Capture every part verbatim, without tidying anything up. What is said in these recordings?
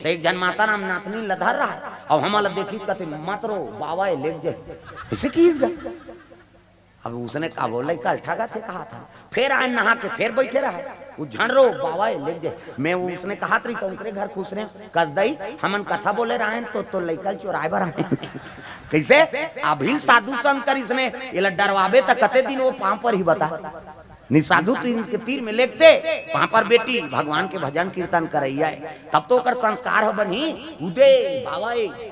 त एक झन माता राम नातनी ल धर रहा, अउ हमन ल देखी कथे, "मत रो, बाबा ए लेग जाही।" अइसे किहिस गा। अब उसने कहा, "वो लइका ल ठगथे," कहा था। फेर आए नहा के, फेर बइठे रहा। "वो झन रो, बाबा ए लेग जाही।" मैं वो उसने कहा तरी, "त ओकरे घर खुसरे कस दई, हमन कथा बोले रहन, तो, तो लइका ल चोराए बर आए।" कइसे? अभी साधु संत कर इसने, एला डरवाबे त कते दिन वो पाँव परही बता। नि साधु तीर के तीर में लेगथे, पाँव पर बेटी, भगवान के भजन कीर्तन करइया हे, तब तो ओकर संस्कार ह बनही। "उदे, बाबा ए,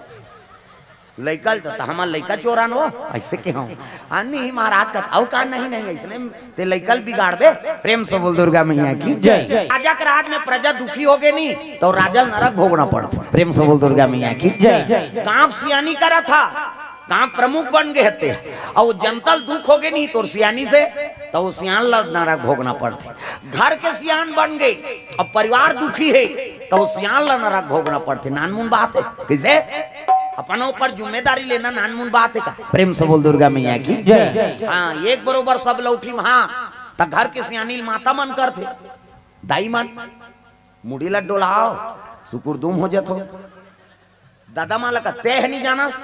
लइका ल त, त हमन लइका चोरन हो," अइसे केहेंव। "आ, नहीं महाराज," कथे, "अउ का, नहीं, नहीं, अइसने ते लइका ल बिगाड़बे।" प्रेम से बोल दुर्गा मैया की जय। राजा के राज में प्रजा दुखी होगे नी, त राजा ल नरक भोगना पड़थे। प्रेम से बोल दुर्गा मैया की जय। गाँव के सियानी करत हा, गाँव प्रमुख बन गे हते, अउ जनता ल दुख होगे नी तोर सियानी से, त वो सियान ल नरक भोगना पड़थे। घर के सियान बन गे, अब परिवार दुखी हे, त वो सियान ल नरक भोगना पड़थे। नानमुन बात हे। कइसे? अपन ऊपर जिम्मेदारी लेना नानमुन बात हे का? प्रेम से बोल दुर्गा मैया की जय। हाँ, एक बरोबर सब लौठी म, हाँ, त घर के सियानी ल माता मन करथे, दाई मन, मुड़ी ल डोलाव, सुकुरदुम हो जथो। दादा मन ल कथे, "तें ह नी जानस,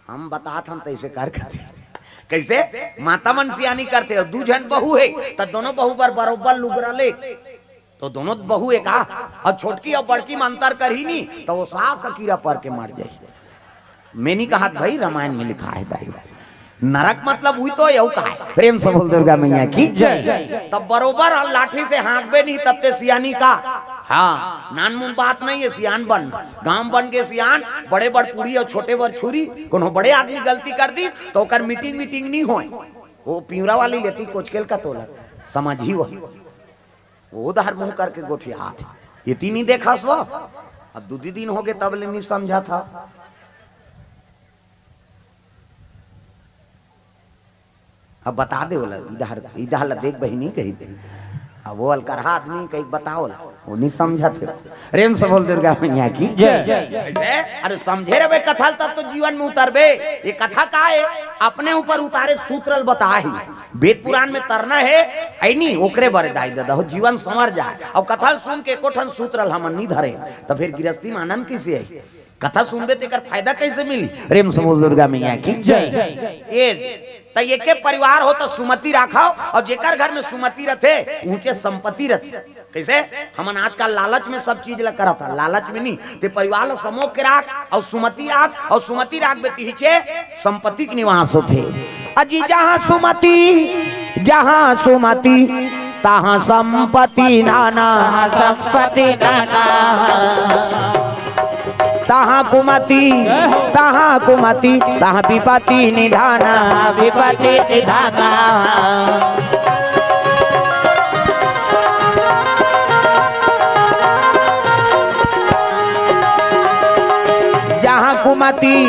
हम बतात हन तइसे कर," कथे। कइसे? माता मन सियानी करथे, अउ दू झन बहू हे, त दोनों बहू बर बरोबर लुगरा ले, त दोनों बहू हे का? अउ छोटकी अउ बड़की म अंतर करही नी, त वो सास ह कीरा पर के मर जाही। मैं नी कहत भई, रामायण में लिखा हे दाई। नरक मतलब उही तो हे, अउ का हे? प्रेम से बोल दुर्गा मैया की जय। तब बरोबर लाठी से हाँकबे नहीं, तब ते सियानी का। हाँ, नानमुन बात नहीं हे, सियान बन। गाँव बन के सियान, बड़े बर पूरी अउ छोटे बर छुरी। कोनो बड़े आदमी गलती कर दिस, त ओकर मीटिंग, मीटिंग नहीं होय। वो पिंवरा वाली लेती कोचकेल का तोला, समझही वो। वो उधार मुँह करके गोठियात हे। एती नहीं देखस वो। अब दू दी दिन होगे, तब ले नहीं समझत हा। अब बता दे ओला, इधर, इधर ला देख बहिनी कही दे। अब वो अलकरहा आदमी कही बता ओला, वो नहीं समझत हे। प्रेम से बोल दुर्गा मैया की जय। अइसे? अरे समझे रहिबे कथा ल, तब तो जीवन में उतरबे। ये कथा का हे? अपने ऊपर उतारे के सूत्र ल बताही। वेद पुराण में तरना हे, अइ नी, ओकरे बर दाई ददा हो, जीवन संवर जाय। अउ कथा ल सुन के एको ठन सूत्र ल हमन नहीं धरे, त फेर गिरस्ती में आनंद कइसे आही? कथा सुनबे तेकर फायदा कइसे मिली? प्रेम से बोल दुर्गा मैया की जय। ए, त एके परिवार हो त सुमति राखव, अउ जेकर घर में सुमति रथे, उहेंचे संपत्ति रथे। कइसे? हमन आजकल लालच में सब चीज ल करत हन, लालच में नहीं। ते परिवार ल समो के राख, अउ सुमति राख, अउ सुमति राखबे तिहेंचे संपत्ति के निवास होथे। अजी जहाँ सुमति, जहाँ सुमति, तहाँ संपत्ति नाना। तहाँ संपत्ति नाना। तहाँ कुमति, तहाँ कुमति, तहाँ विपत्ति निधाना। तहाँ विपत्ति निधाना। जहाँ कुमति,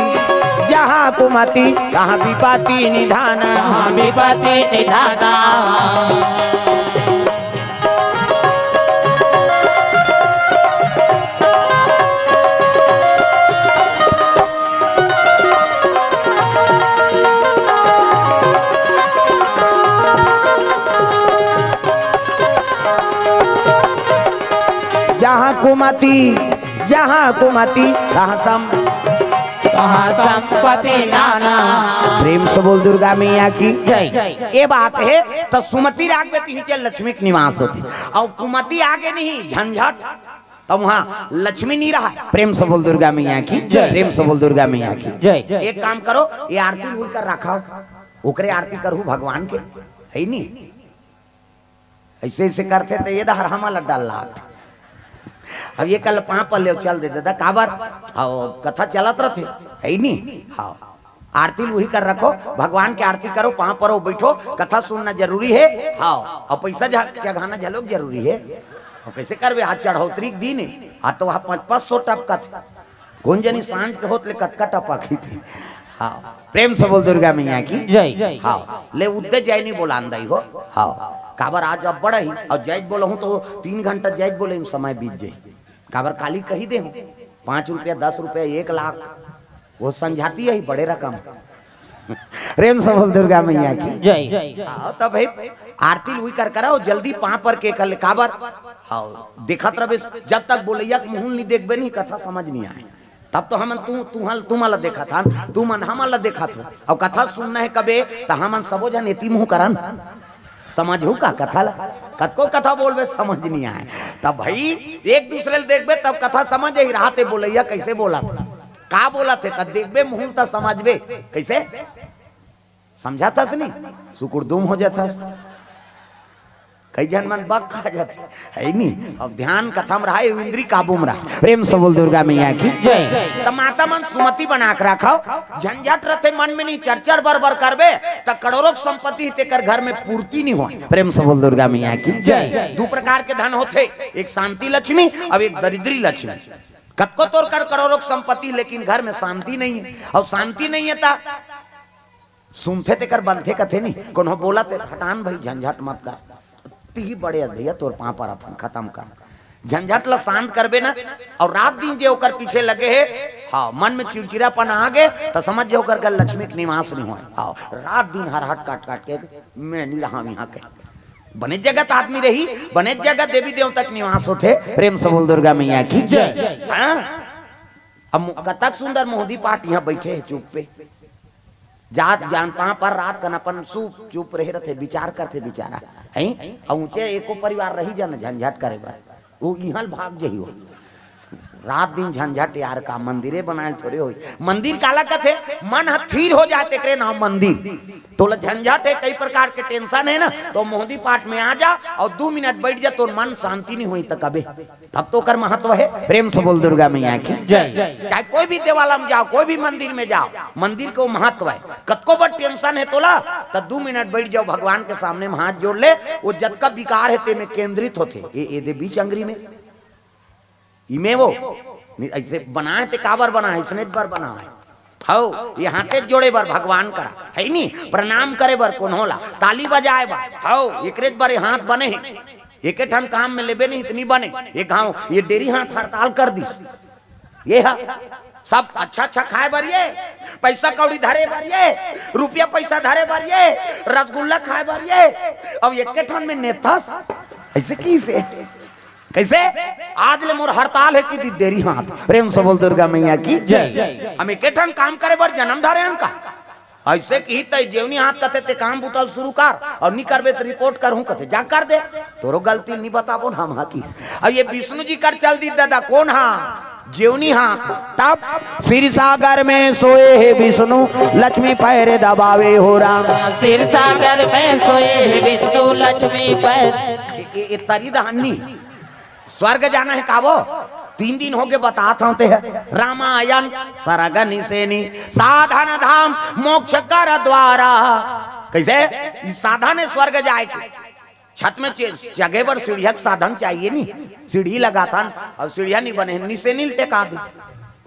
जहाँ कुमति, तहाँ विपत्ति निधाना। तहाँ विपत्ति निधाना। जहाँ कुमति, जहाँ कुमति, तहाँ सम- तहाँ संपत्ति नाना। प्रेम से बोल दुर्गा मैया की जय। ए बात हे, त सुमति राखबे तिहेंचे लक्ष्मी के निवास होथे। अउ कुमति आगे नहीं, झंझट, त उहाँ लक्ष्मी नहीं रहय। प्रेम से बोल दुर्गा मैया की जय। प्रेम से बोल दुर्गा मैया की जय। एक काम करो, ये आरती भूल कर रखव, ओकरे आरती करहू भगवान के, हे नी? अइसे, अइसे करथे त ये डहर हमन ल डर लागथे। अब ये कल पाँव पर ले चल दे ददा, काबर? अउ कथा चलत रथे, हे नी? हाँ। आरती ल उही कर रखो, भगवान के आरती करो, पाँव परो, बइठो, कथा सुनना जरूरी हे। हाँ, अउ पइसा झ-, चघाना झलोक जरूरी हे। अउ कइसे करबे, आज चढ़ौतरी के दिन हे, आज तो वहाँ पाँच, पाँच सौ टपकत हे। कोन जनी सांझ के होत ले कतका टपकही ते। हाँ, प्रेम से बोल दुर्गा मैया की जय। हाँ, ले उद्दे जय नहीं बोलान दई हो। हाँ, काबर आज अब बड़ा ही, अउ जय बोलहूँ तो तीन घंटा जय बोले में समय बीत जाही। काबर काली कही दे हूँ, पाँच रुपया, दस रुपया, एक लाख, वो संझाती हे बड़े रकम। प्रेम से बोल दुर्गा मैया की। जय। हाँ, तब भाई आरती लुई कर करा, जल्दी पाँव पर के कर ले, काबर? हाँ, देखत रहे, जब तक बोलैया के मुँह नहीं देखबे नहीं, कथा समझ नहीं आए। तब तो हमन तू, तू हल, तुमन ला देखत हन, तुमन हमन ला देखत हो, अउ कथा सुनना है कबे, त हमन सबो झन एती मुँह करन। समझहू का कथा ला? कतको कथा बोलबे, समझ नहीं आए। तब भाई, एक दूसरे ले देखबे, तब कथा समझ आही, राहत हे बोलैया कैसे बोलत हे, का बोलत हे, तब देखबे मुँह त समझबे। कैसे? समझाथस नहीं, सुकुड़दुम हो जाथस। कई झन मन बक खा जाथे, है नी? अब ध्यान कथा म रहा, इंद्री काबू म रहा। प्रेम से बोल दुर्गा मैया की। जय। त माता मन सुमति बना के राखव, झंझट रथे मन में नहीं, चरचर बर बर करबे, त करोड़ों के संपत्ति तेकर घर में पूर्ति नहीं होय। प्रेम से बोल दुर्गा मैया की। जय। दू प्रकार के धन होथे, एक शांति लक्ष्मी अउ एक दरिद्री लक्ष्मी। कतको तोर कर करोड़ों के संपत्ति, लेकिन घर में शांति नहीं है, अउ शांति नहीं है त सुनथे तेकर बनथे कथे नहीं, कोनो बोलत हे, हटान भाई, झंझट मत कर, तिही बड़े अस भैया, तोर पाँव परत हन, खतम कर। झंझट ल शांत करबे ना, अउ रात दिन जे ओकर पीछे लगे हे, हाँ, मन में चिड़चिड़ापन आ गे, त समझ जा ओकर घर लक्ष्मी के निवास नहीं होय। हाँ, रात दिन हर हट काट काट के, मैं नहीं रहा यहाँ के। बने जगह त आदमी रही, बने जगह देवी देवता के निवास होथे। प्रेम से बोल दुर्गा मैया की। जय। हाँ? अब मु-, कतक सुंदर मोहदी पाठ यहाँ बैठे हे चुप पे। जात ज्ञान पाँव पर रात कन अपन चुप, चुप रहे रथे, विचार करथे बिचारा। हैं? अउ ऊंचे एको परिवार रही जाना झंझट करे बर। वो इहाँ ल भाग जही हो। रात दिन झंझट यार का, मंदिरे बनाए ल थोरे होई। मंदिर काला कथे? मन ह थिर हो जाए तेकरे नाम मंदिर। तोला झंझट हे, कई प्रकार के tension हे ना, तो मोहदी पाठ में आ जा अउ दू मिनट बैठ जा, तोर मन शांति नहीं होई त कबे। तब तो ओकर महत्व हे। प्रेम से बोल दुर्गा मैया की। जय। चाहे कोई भी देवालय में जाव, कोई भी मंदिर में जाव, मंदिर के वो महत्व हे। कतको बड़ tension हे तोला, त दू मिनट बैठ जाव, भगवान के सामने में हाथ जोड़ ले, वो जतका विकार हे तेमे केंद्रित होथे। ये, ये दे बीच अंगरी में, इमे वो, नहीं, ऐसे बनाए ते काबर बनाए, इसने बर बनाए। हव, ये हाथे जोड़े बर भगवान करा, है नी? प्रणाम करे बर कोनो ला, ताली बजाए बर, हव, एकरे बर ये हाथ बने हे। एके ठन काम में लेबे नहीं, इतनी बने। ये गांव, ये डेरी हाथ हड़ताल कर दिस। ये हा, सब अच्छा अच्छा खाए बर ये, पैसा कौड़ी धरे बर ये, रुपया पैसा धरे बर ये, रसगुल्ला खाए बर ये, अब एके ठन में नेथस, ऐसे किसे? कैसे? आज ले मोर हड़ताल हे कि दी डेरी हाथ। प्रेम से बोल दुर्गा मैया की। जय। हम एके ठन काम करे बर जन्म धरे हन का? ऐसे किही त जेवनी हाथ कथे ते काम बुता ल शुरू कर, अउ नी करबे त report करहूं कथे, जा कर दे, तोरो गलती नी बताबो न हम हा किस। अब ये विष्णु जी कर चल दी दादा, कोन हा? जेवनी हाथ। तब क्षीर सागर में सोए हे विष्णु, लक्ष्मी पैर दबावे हो राम। क्षीर सागर में सोए हे विष्णु, लक्ष्मी पैर। ये, ये, ये तरी दहन्नी। स्वर्ग जाना हे काबो? तीन दिन होगे बतात हंव ते हे। रामायण सरग निसेनी, साधन धाम मोक्ष कर द्वारा। कैसे? ई साधन हे स्वर्ग जाए के। छत में चे-, चघे बर सीढ़िया के साधन चाहिए नी। सीढ़ी लगाथन अउ सीढ़िया नी बने, निसेनी ल टेका दे।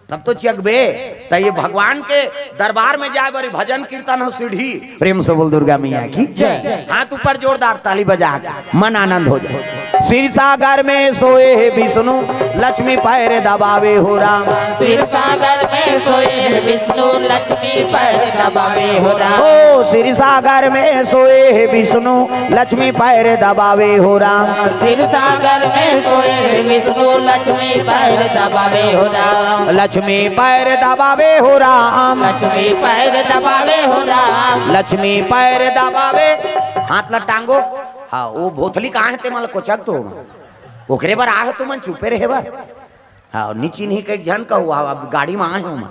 तब तो चघबे, त ये भगवान के दरबार में जाए बर भजन कीर्तन हो सीढ़ी। प्रेम से बोल दुर्गा मैया की। जय। हाथ ऊपर जोरदार ताली बजा के मन आनंद हो जाए। क्षीर सागर में सोए हे विष्णु, लक्ष्मी पैर दबावे हो राम। क्षीर सागर में सोए हे विष्णु, लक्ष्मी पैर दबावे हो राम। ओ क्षीर सागर में सोए हे विष्णु, लक्ष्मी पैर दबावे हो राम। क्षीर सागर में सोए विष्णु, लक्ष्मी पैर दबावे हो राम। लक्ष्मी पैर दबावे हो राम। लक्ष्मी पैर दबावे हो राम। लक्ष्मी पैर दबावे। हाथ ला टांगो। हाँ, वो भोथली कहाँ हे ते मन ल कोचक तो? ओकरे बर आए हो तुमन चुपे रहे बर। हाँ, नी चिन्ही कई झन कहू, अब गाड़ी में आए हंव मैं।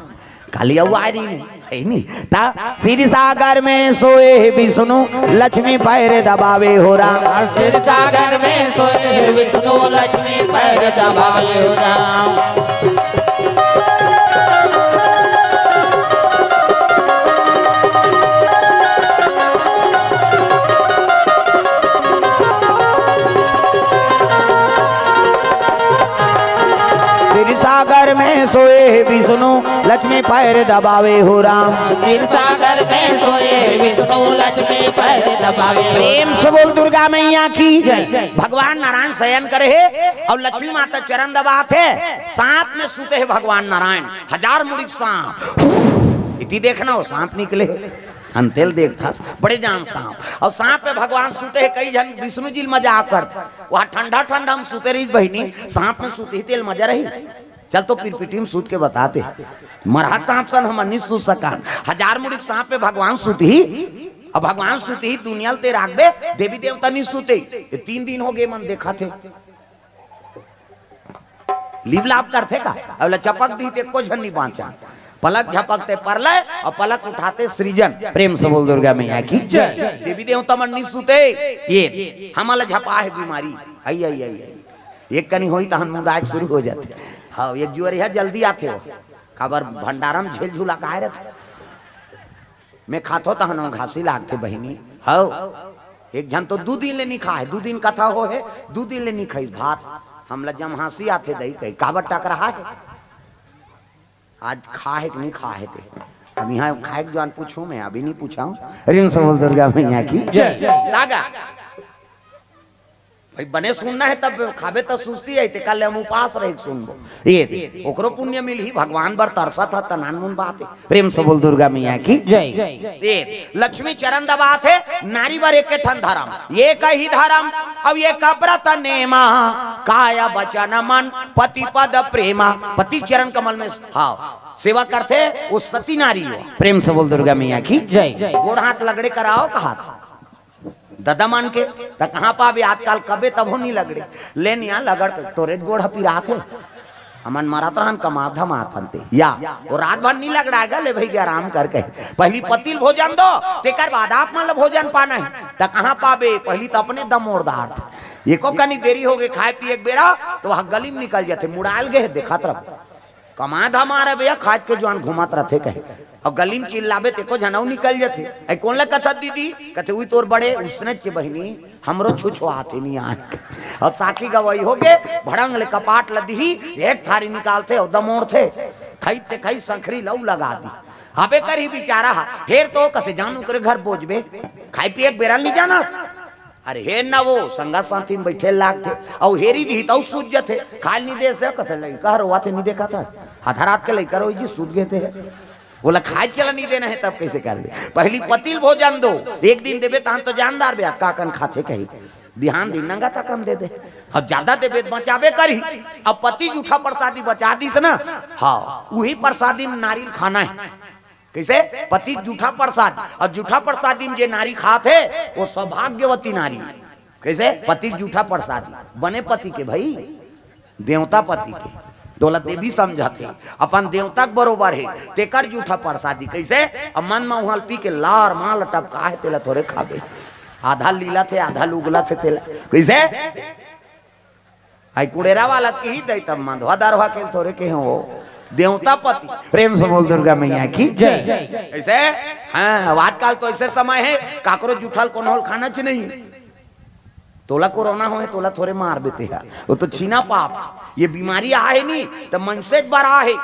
काली अउ आए रही नहीं, है नी? ता क्षीर सागर में सोए हे विष्णु, लक्ष्मी पैर दबावे हो राम। क्षीर सागर में सोए हे विष्णु, लक्ष्मी पैर दबावे हो राम। क्षीर सागर में सोए हे विष्णु, लक्ष्मी पैर दबावे हो राम। क्षीर सागर में सोए हे विष्णु, लक्ष्मी पैर दबावे हो। प्रेम से बोल दुर्गा मैया की। जय। भगवान नारायण शयन करे हे अउ लक्ष्मी माता चरण दबात हे। सांप में सुते हे भगवान नारायण, हजार मुड़ी के सांप। इति देखना हो, सांप निकले। अंतेल देखथस, बड़े जान सांप। अउ सांप में भगवान सुते हे, कई झन विष्णु जी ल मजाक करथे। वहाँ ठंडा ठंडा हम सुते रही बहिनी, सांप में सुते ही तेल मजा रही। चल तो पिरपिटी में सुत के बताते। मरहा सांप सन हम नहीं सुत सकन। हजार मुड़ी के सांप में भगवान सुत ही, अब भगवान सुत ही दुनिया ल ते राखबे, देवी देवता नहीं सुते। ये तीन दिन हो गए मन देखा थे। लिप लाप करथे का? अउ ला चपक दी ते को झन नहीं बाँचा। पलक झपकते परलय अउ पलक उठाते सृजन। प्रेम से बोल दुर्गा मैया की जय। देवी देवता मन नहीं सुते, ये हमला झपा हे बीमारी। आई, आई, आई, आई। एक कनी होई तहन मुदायक शुरू हो जाथे। हाँ, एक जुअर यहाँ जल्दी आथे हो। काबर भंडारा में झेल झुला काय रथे। मैं खाथो तहन घासी लागथे बहिनी। हव, एक झन तो दू दिन ले नहीं खाए, दू दिन कथा हो हे, दू दिन ले नहीं खाई भात। हमला जमहासी आथे दई कही, काबर टकराहा हे? आज खा हे कि नहीं खा हे ते? अब यहाँ खाए के जवान पूछूं मैं, अभी नहीं पूछा हूँ। प्रेम से बोल दुर्गा मैया की जय। दागा। भाई बने सुनना हे तब खाबे त सुस्ती आई, ते कल हम उपास रहे सुनबो। ये दे, ओकरो पुण्य मिलही, भगवान बर तरसत ह, त नानमुन बात हे। प्रेम से बोल दुर्गा मैया की जय। ये लक्ष्मी चरण दबात हे, नारी बर एक ठन धर्म, ये कही धर्म, अब ये का व्रत नेमा, काय बचन मन पति पद प्रेमा। पति चरण कमल में, हाँ, सेवा करथे, वो सती नारी हो। प्रेम से बोल दुर्गा मैया की जय। गोड़ हाथ लगड़े कराओ कहा ददा मन के, त कहाँ पाबे आजकल, कबे तभो नहीं लगड़े। ले निया लगड़ के तोरे गोड़ ह पिरात हे। हमन मरत रहन, कमात धमात हन ते। या, वो रात भर नहीं लगड़ाएगा, ले भई आराम करके। पहली पति ल भोजन दो, तेकर बाद आप मन ल भोजन पाना हे। त कहाँ पाबे, पहली त अपने दमोर दारत। एको कनी देरी हो गए खाए पिए के बेरा, तो वहाँ गली में निकल जाथे, मुड़ाल गए हे, देखत रह। कमा धमा रहे भैया, खाज के जुआन घूमत रथे कहे। अब गली में चिल्लाबे ते को झनऊ निकल जथे। "ऐ कोन ला कथत दीदी?" कथे, "उई तोर बड़े उसने चे बहिनी, हमरो छुछुआथे नहीं आन के।" अब साखी गवाही हो गे, भड़ंग ले कपाट ल दिही, एक थारी निकालथे अउ दमोड़थे। खई ते खई संखरी लऊ लगा दी। अबे करही बिचारा हा, हेर तो कथे, "जान ओकरे घर बोझबे, खाई पिए के बेरा ल नहीं जाना।" अरे हे न वो संगा साथी में बैठे लागथे, अउ हेरी दिही तउ सूझ जथे। खाए ल नहीं दे से कथे, "लइका ह रोवत हे, नहीं देखत हस? आधा रात के लइका रोई जी, सूत गए थे।" बोला, "खाए चला नहीं देना हे, तब कैसे कर ले? पहली पति ल भोजन दो, एक दिन देबे तहन तो जानदार बे, का कन खाथे कही, बिहान दिन नंगा तक हम दे दे, अब ज्यादा देबे त बचाबे करही।" अब पति जूठा प्रसादी बचा दिस ना, हाँ, उही प्रसादी में नारी ल खाना हे। कैसे? पति जूठा प्रसाद, अउ जूठा प्रसादी में जे नारी खात हे, वो सौभाग्यवती नारी। कैसे? पति जूठा प्रसादी, बने पति के भाई, देवता पति के, तोला देवी समझत हे, अपन देवता के बरोबर हे, तेकर जूठा प्रसादी। कैसे? अब मन में उहाँ ल पी के लार माल टपका हे, तेला थोरे खाबे, आधा लीलत हे, आधा ल उगलत हे तेला। कैसे? आई कुड़ेरा वाला के ही दई तब मंधवा दरवा के थोरे के हो देवता पति। प्रेम से बोल दुर्गा मैया की जय। ऐसे, हाँ, अब आजकल तो ऐसे समय हे, काकरो जूठा ल कोनो ल खाना च नहीं। तोला कोरोना होए, तोला थोरे मार बेते हा, वो तो छीना पाप। ये बीमारी आहे नहीं, तो मनसे बर आहे।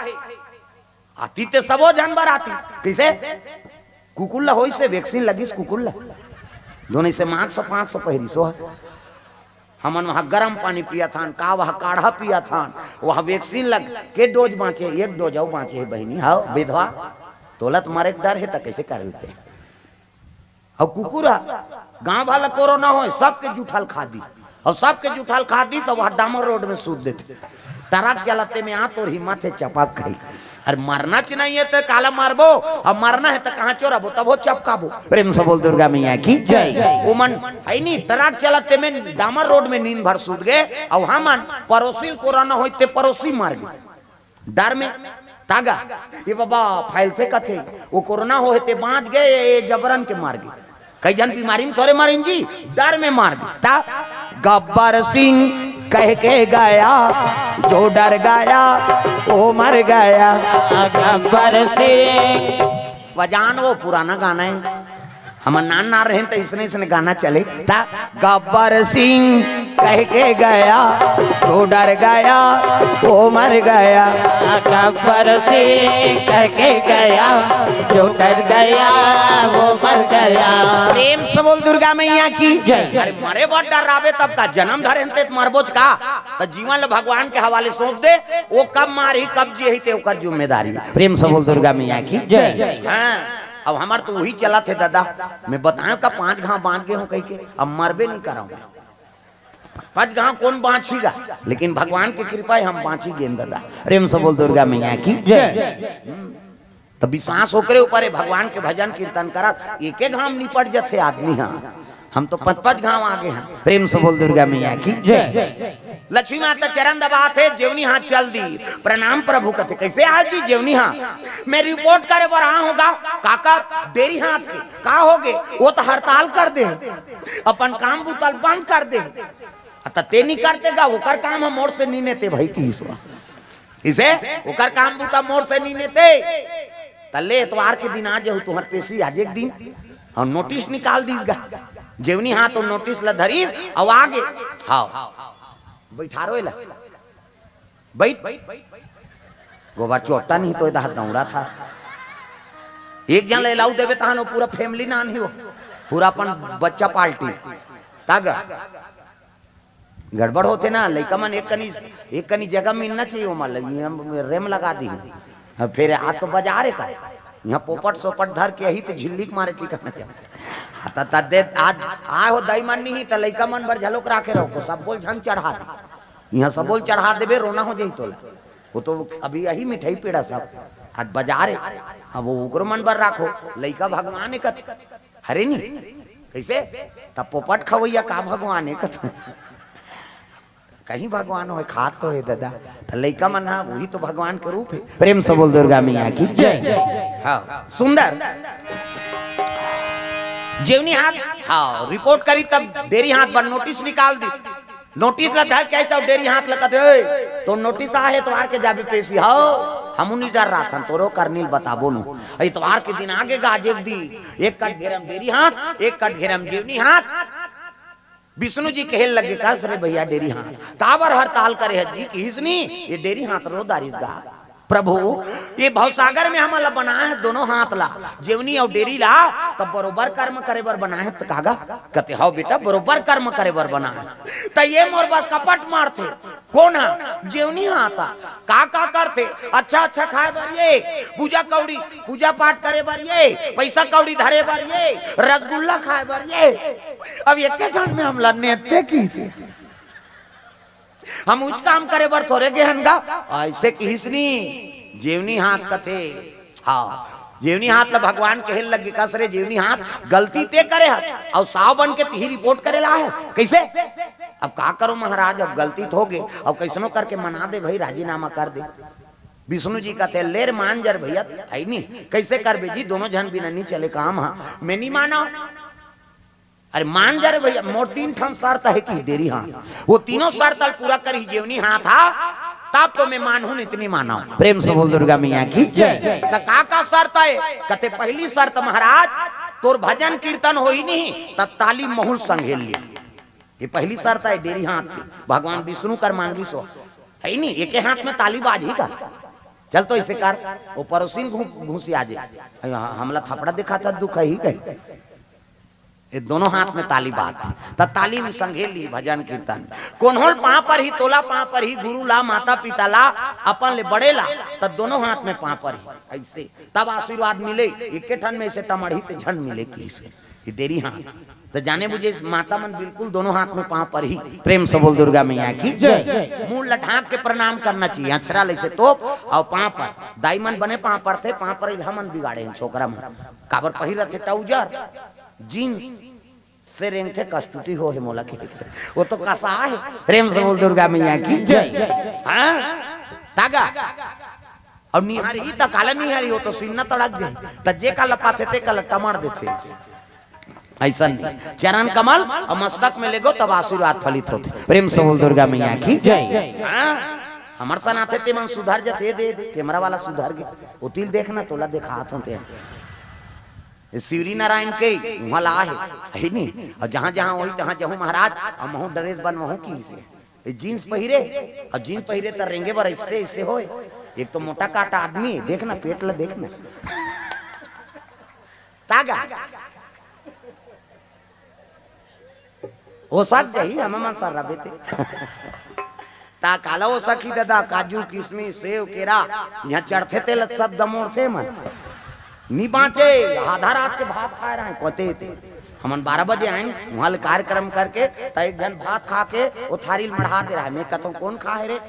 आती ते सबो झन बर आती। कैसे? कुकुर ला होइस हे, vaccine लगिस कुकुर ला। दोनों से मास्क, पाँच सौ पहिरिस हो। हमन वहाँ गरम पानी पियत हन, का वहाँ काढ़ा पियत हन, वहाँ vaccine लग के dose बाँचे, एक dose अउ बाँचे हे बहिनी। हव, विधवा, तोला त मरे के डर हे, त कैसे करबे? अउ कुकुर ह, गाँव वाला कोरोना होय, सबके जूठा ल खा दी, अउ सबके जूठा ल खा दी, सब वहाँ डामर रोड में सूत देथे। ट्रक चलत हे में आ, तोर हिम्मत हे चपक गई। अरे मरना च नहीं हे त काला मरबो, अब मरना हे त कहाँ चोराबो, तभो चपकाबो। प्रेम से बोल दुर्गा मैया की जय। वो मन हे नहीं, ट्रक चलत हे में डामर रोड में नींद भर सूत गए, अउ हमन पड़ोसी ल कोरोना होय ते पड़ोसी मर गए। डर में तागा, ये बाबा फैलथे कथे, वो कोरोना होय ते बाँच गए, ये जबरन के मर गए। कई झन बीमारी में थोरे मरिन जी, डर में मर गए। ता गब्बर सिंह कह के गया, जो डर गया, वो मर गया। गब्बर सिंह। बजान वो पुराना गाना हे, हमर नान नान रहेन त इसने इसने गाना चले। ता गब्बर सिंह कह के गया, जो डर गया, वो मर गया। गब्बर सिंह कह के गया, जो डर गया, वो मर गया। प्रेम से बोल दुर्गा मैया की जय। अरे मरे बर डर्राबे तब का, जनम धरेन ते मरबोच का? त जीवन ल भगवान के हवाले सौंप दे, वो कब मारही, कब जियही, ते ओकर जिम्मेदारी। प्रेम से बोल दुर्गा मैया की जय। हाँ। अब हमर तो वही चलत हे दादा, मैं बताएं का पांच घाव बांच गे हूं कहिके, अब मरबे नहीं करंव। पांच घाव कौन बांचही गा, लेकिन भगवान के कृपा हे हम बांची गेन दादा। प्रेम से बोल दुर्गा मैया की। जय। तो विश्वास ओकरे ऊपर हे, भगवान के भजन कीर्तन करत एके घाव निपट जथे आदमी। हां, हम तो पच पच घाव आगे हन। प्रेम से बोल दुर्गा मैया की। जय। लक्ष्मी माता चरण दबात हे, जेवनी हाथ चल दी। प्रणाम प्रभु कथे, कैसे आए जी जेवनी हाथ? मैं रिपोर्ट करे बर आए हूं गा। काकर? डेरी हाथ के। का होगे? वो तो हड़ताल कर दे, अपन काम बुता ल बंद कर दे। त ते नहीं करते गा, ओकर काम हम मोर से नहीं नेते भाई की ईश्वर। इसे ओकर काम बुता मोर से नहीं नेते। त ले एतवार के दिन आ जाहू, तुहर पेशी आज एक दिन। अउ नोटिस निकाल दीस गा। जेवनी हाथ तो नोटिस ल धरीस अउ आगे। हां, बैठारो एला। बैठ। गोबर चोट्टा नहीं तो इधर दौड़ा था। एक जन ल अलाउ देबे तहां न, पूरा फैमिली नान ही हो, पूरा अपन बच्चा पार्टी। तग गड़बड़ होथे ना, लइका मन एक कनी, एक कनी जगह मिलना चाहिए, ओमा लगी हम रेम लगा दी। अब फिर आज तो बाजार हे का, यहां पोपट सोपट धर के ही तो झिल्ली के मारे ठिकाना क्या। हां, त, त दे, आज आए हो दाई मन नहीं, त लइका मन बर झलोक राखे रहो, तो सब बोल झन चढ़ा दे। यहां सब बोल चढ़ा देबे, रोना हो जाई तोला। वो तो अभी यही मिठाई पेड़ा सब, आज बाजार हे, अब वो ओकरो मन बर राखो, लइका भगवान हे कथे। हरे नी, कैसे? तब पोपट खवैया का भगवान हे कथे। कहीं भगवान होय, खात तो हे दादा। त लइका मन हा, वही तो भगवान के रूप हे। प्रेम से बोल दुर्गा मैया की। जय। हां, सुंदर। जेवनी हाथ, हां, रिपोर्ट करी तब डेरी हाथ बर नोटिस निकाल दी। नोटिस ल धर के ऐसा डेरी हाथ ल कथे, "ओए, तो नोटिस आहे, एतवार के जाबे पेशी।" हां, हमू नहीं डर रहा था, तोरो करनील बताबो नु। एतवार के दिन आगे गा आज एक दिन, एक कट घेरम डेरी हाथ, एक कट घेरम जेवनी हाथ। विष्णु जी कहे लगे, "कस रे भैया डेरी हाथ, काबर हड़ताल करे हस जी?" किहिस नी, "ये डेरी हाथ रो दारिस गा प्रभु, ये भवसागर में हमन ला बनाए हे दोनों हाथ ला, जेवनी अउ डेरी ला, तब बरोबर कर्म करे बर बनाए हे त कागा?" कथे, "हव बेटा, बरोबर कर्म करे बर बनाए हे।" त ये मोर बर कपट मारथे। कौन हा? जेवनी हाथ हा। का का करथे? अच्छा अच्छा खाए बर ये, पूजा कौड़ी, पूजा पाठ करे बर ये, पैसा कौड़ी धरे बर ये, रसगुल्ला खाए बर ये। अब एके झन में हमला नेते किसे? हम उच काम करे बर थोरे गे हन गा, ऐसे किहिस नी। जेवनी हाथ कथे, हां, जेवनी हाथ ला भगवान कहे लगे, "कस रे जेवनी हाथ, गलती ते करे हस, अउ साव बन के तिही रिपोर्ट करे ला हे, कैसे?" अब का करो महाराज, अब गलती तो होगे, अब कैसनो करके मना दे भाई, राजीनामा कर दे। विष्णु जी कथे, "ले रे मान जा रे भैया, हे नी, कैसे करबे जी, दोनों झन बिना नहीं चले काम हा, मैं नहीं मानंव।" अरे मान जा रे भैया, मोर तीन ठन शर्त हे कि डेरी हाथ, वो तीनों शर्त ल पूरा करही जेवनी हाथ हा, तब तो मैं मानहूं, नहीं त नहीं मानंव। प्रेम से बोल दुर्गा मैया की। जय। त का का शर्त हे? कथे, "पहली शर्त महाराज, तोर भजन कीर्तन होही नहीं, त ताली महूं ल संघेल ली।" ये पहली शर्त हे डेरी हाथ की, भगवान विष्णु कर मांगिस हो। हे नी, एके हाथ में ताली बाजही का? चल तो ऐसे कर, वो पड़ोसिन घुसिया जे, हमला थपड़ा दिखाथा, दुख हे ही कहीं। ये दोनों हाथ में ताली बाज, त ताली में संघेल ली भजन कीर्तन। कोन्हो ल पांव परही, तोला पांव परही, गुरु ला, माता पिता ला, अपन ले बड़े ला, त दोनों हाथ में पांव परही, ऐसे तब आशीर्वाद मिले। एके ठन में से टमड़ही ते झन मिले किसे। ये डेरी हाथ। त जाने बुझे माता मन बिल्कुल दोनों हाथ में पांव परही। प्रेम से बोल दुर्गा मैया की। जय। मुंह ल ढांक के प्रणाम करना चाहिए, अछरा ले से तोप अउ पांव पर। दाई मन बने पांव परथे, पांव पर हमन बिगाड़े हन छोकरा मन। काबर पहिरथे ट्राउजर, जींस से रेंगथे, कस्तूती हो हे मोला के। वो तो कसा हे। प्रेम से बोल दुर्गा मैया की। जय। हां? तागा। अउ निहारही त काला निहारही, वो तो सीना तड़क जाही। त जे काला पाथे ते काला टमड़ देथे। ऐसा नहीं, चरण कमल अउ मस्तक में लेगो तब आशीर्वाद फलित होथे। प्रेम से बोल दुर्गा मैया की। जय। हां? हमर सन आथे ते मन सुधर जथे, दे, दे, कैमरा वाला सुधर गे। वो तिल देखना, तोला देखात हों ते। ये शिवरी नारायण के उहां ला हे, हे नी? अउ जहां जहां होही तहां जहूं महाराज, अउ महूं ड्रेस बनवाहूं किसे। ये जींस पहिरे, अउ जींस पहिरे त रेंगे बर ऐसे ऐसे होय। एक तो मोटा काटा आदमी, देखना पेट ला देखना। तागा। ओसक जाही, हमन मन सर्राबे ते। त काला ओसकही ददा, काजू, किसमिस, सेव, केरा, इहां चढ़थे तेला सब दमोरथे मन। नी बाँचे, आधा रात के भात खाए रहे, कोते ते। हमन बारह बजे आएन, वहाँ ले कार्यक्रम करके, त एक झन भात खा के, वो थारी ल मढ़ा दे रहा है। मैं कहता हूँ, "कौन खा है रे?"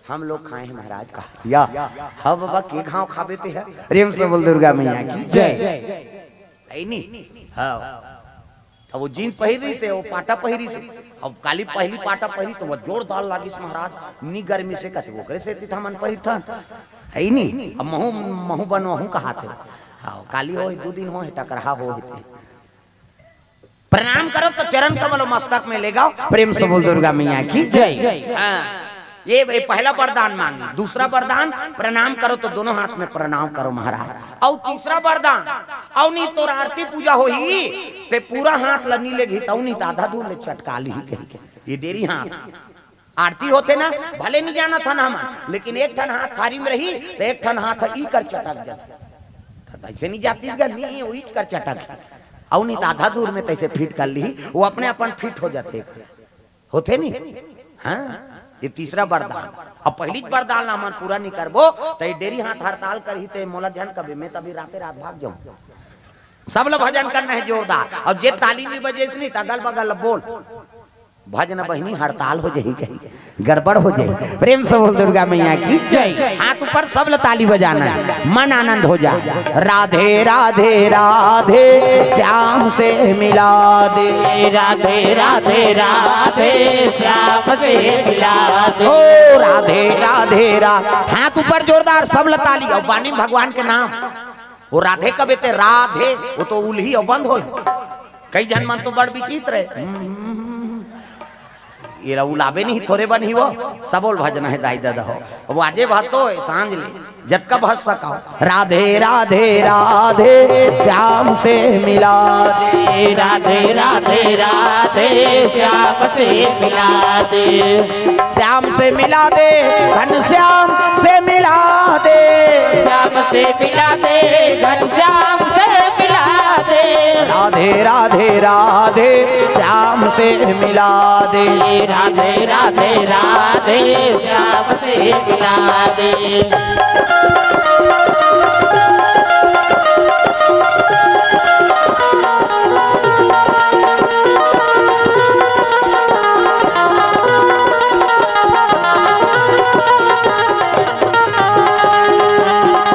"हम लोग खाए हैं महाराज," कहा। या, हाँ बाबा, के घाव खाबे ते है? प्रेम से बोल दुर्गा मैया की। जय। है नी? हाँ। अब वो जींस पहिर रही से, वो पाटा पहिरी से। अब काली पहली पाटा पहिरी तो वो जोरदार लागिस महाराज, नी गर्मी से कथे, "ओकरे सेती त हमन पहिरथन।" है नी? अब महू, महू बनवाहूँ कहाथे। हाँ, काली हो, दू दिन हो, टकराहा हो, हेते। प्रणाम करो तो चरण कमल मस्तक में ले गाओ। प्रेम से बोल दुर्गा मैया की। जय। हाँ। ये भाई पहला वरदान मांगी, दूसरा वरदान प्रणाम करो तो दोनों हाथ में प्रणाम करो महाराज। और तीसरा वरदान, और नहीं तो आरती पूजा होही, ते पूरा हाथ ल नी लेगही, तो नहीं तो आधा दूर ले चटका ली कही। ये डेरी हाथ आरती होथे ना, भले नहीं जाना था ना हम, लेकिन एक ठन हाथ थारी में रही, तो एक ठन हाथ ई कर चटक जाथे। तो ऐसे नहीं जाती गा, नहीं, वो ईच कर चटक। और नहीं तो आधा दूर में तैसे फिट कर ली, वो अपने अपन फिट हो जाथे। होथे नी? हाँ, ये तीसरा वरदान। अब पहली वरदान ला हमन पूरा नहीं करबो, त ये डेरी हाथ हड़ताल करही, ते मोला झन कबे, मैं तभी राते रात भाग जाऊं। सब ला भजन करना है जोरदार, और जे ताली नहीं बजे से नहीं, त अगल बगल ला बोल, "भजन बहिनी हड़ताल हो जाही कही, गड़बड़ हो जाही।" प्रेम से बोल दुर्गा मैया की। जय। हाथ ऊपर, सब ला ताली बजाना है, मन आनंद हो जा। राधे राधे राधे, श्याम से मिला दे। राधे राधे राधे, श्याम से मिला दे। ओ राधे राधे रा-, हाथ ऊपर जोरदार, सब ला ताली। और बानी भगवान के नाम, वो राधे कबे ते राधे, वो तो उलही और बंद हो। कई झन मन तो बड़ विचित्र है। ये ला उलाबे नहीं, थोरे बन ही वो। सबोल भजन है दाई दादा हो। अब आजे भर तो है, सांझ ले, जतका भर सकाओ। राधे राधे राधे, श्याम से मिला दे। राधे राधे राधे, श्याम से मिला दे। श्याम से मिला दे, घनश्याम से मिला दे। श्याम से मिला दे, घनश्याम से मिला दे। राधे राधे राधे, श्याम से मिला दे। राधे राधे राधे, श्याम से मिला दे।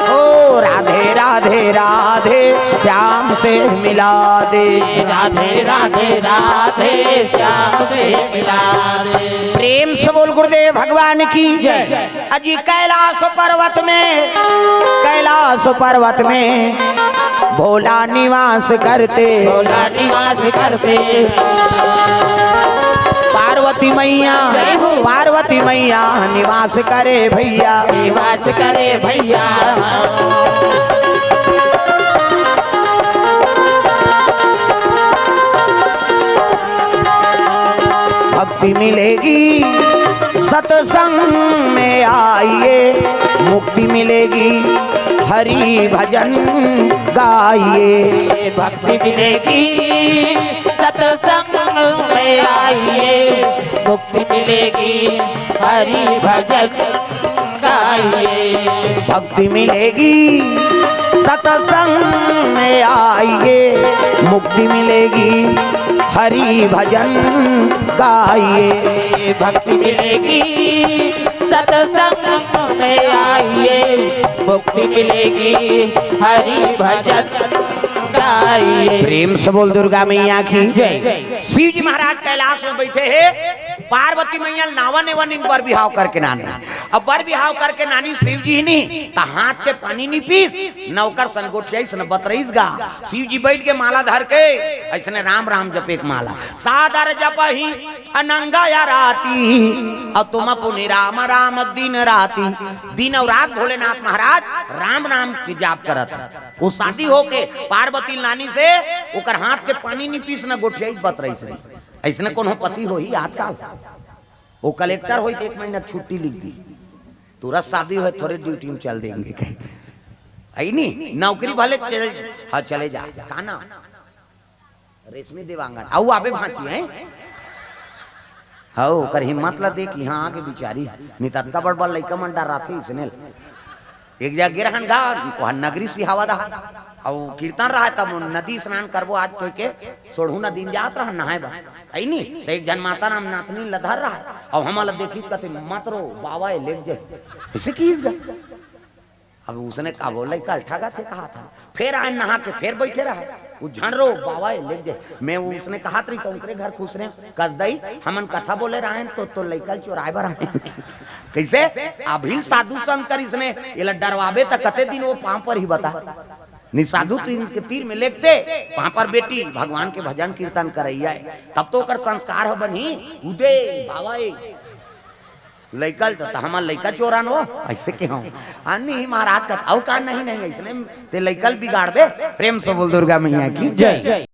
ओ राधे राधे राधे, श्याम से मिला दे। राधे राधे राधे, श्याम से मिला दे। प्रेम से बोल गुरुदेव भगवान की। जय। अजी कैलाश पर्वत में, कैलाश पर्वत में भोला निवास करते। भोला निवास करते। पार्वती मैया, जय हो। पार्वती मैया निवास करे भैया। निवास करे भैया। भक्ति मिलेगी सत्संग में आइए, मुक्ति मिलेगी हरि भजन गाइए। भक्ति मिलेगी सत्संग में आइए, मुक्ति मिलेगी हरि भजन गाइए। भक्ति मिलेगी सत्संग में आइए, मुक्ति मिलेगी हरि भजन गाइए। भक्ति मिलेगी सत्संग में आइए, मुक्ति मिलेगी हरि भजन गाइए। प्रेम से बोल दुर्गा मैया की। जय। शिव जी महाराज कैलाश में बैठे हैं, पार्वती मैया नावा नेवा नीन बर बिहाव करके नानी। अब बर बिहाव करके नानी शिव जी ही नहीं, त हाथ के पानी नहीं पीस, न ओकर सन गोठियाइस, न बतरइस गा। शिव जी बैठ के माला धर के, ऐसने राम राम जपे के माला। सादर जपही अनंगा या राती, और तुम पुनि राम राम दिन राती। दिन और रात भोलेनाथ महाराज राम नाम के जाप करत। वो शादी होके पार्वती नानी से ओकर हाथ के पानी नहीं पीस, न गोठियाइस, बतरइस नहीं। ऐसने कोनो पति होही आजकल? वो कलेक्टर होई त एक महीना छुट्टी लिख दी, तुरंत शादी होए, थोड़े ड्यूटी में चल देंगे कहीं। आई नहीं, नौकरी भले चले, हाँ, चले जा। का नाम? रेशमी देवांगन। आऊ आबे भांची है। हाँ, ओकर हिम्मत ला देख, यहाँ आके बिचारी, नहीं त अतका बड़ बड़ लइका मन डराथे इसने। एक जगह गे रहन गा, वहाँ नगरी सिहावा दहा, अउ कीर्तन रहा, तब नदी स्नान करबो आज कह के, सोढ़ू नदी में जात रहन नहाए बर, है नी? तो एक जन माता राम नातनी लधर रहा, अउ हमला देखी कथे, "मत रो, बाबा ए लेग जाही।" ऐसे किहिस गा। अब उसने का बोला, "कल ठगा थे कहा था।" फिर आए नहा के, फिर बैठे रहा, "उ झन रो, बाबा ए लेग जाही।" मैं वो उसने कहा तरी तो उनकरे घर खुश रहे, "कस दई, हमन कथा बोले रहन तो, तो लइका ल चोराए बर आए।" कैसे? अभी साधु संत कर इसने, एला डरवाबे त कते दिन वो पाँव पर ही बता। नहीं साधु तीर के तीर में लेगते, पाँव पर बेटी, भगवान के भजन कीर्तन करैया है, तब तो ओकर संस्कार ह बनही, "उदे, बाबा ए।" लइका ल तो, त हमर लइका चोरन हो, ऐसे के हो। आ, नहीं महाराज, कथा अउ का नहीं, नहीं, ऐसने ते लइका ल बिगाड़बे। प्रेम से बोल दुर्गा मैया की जय।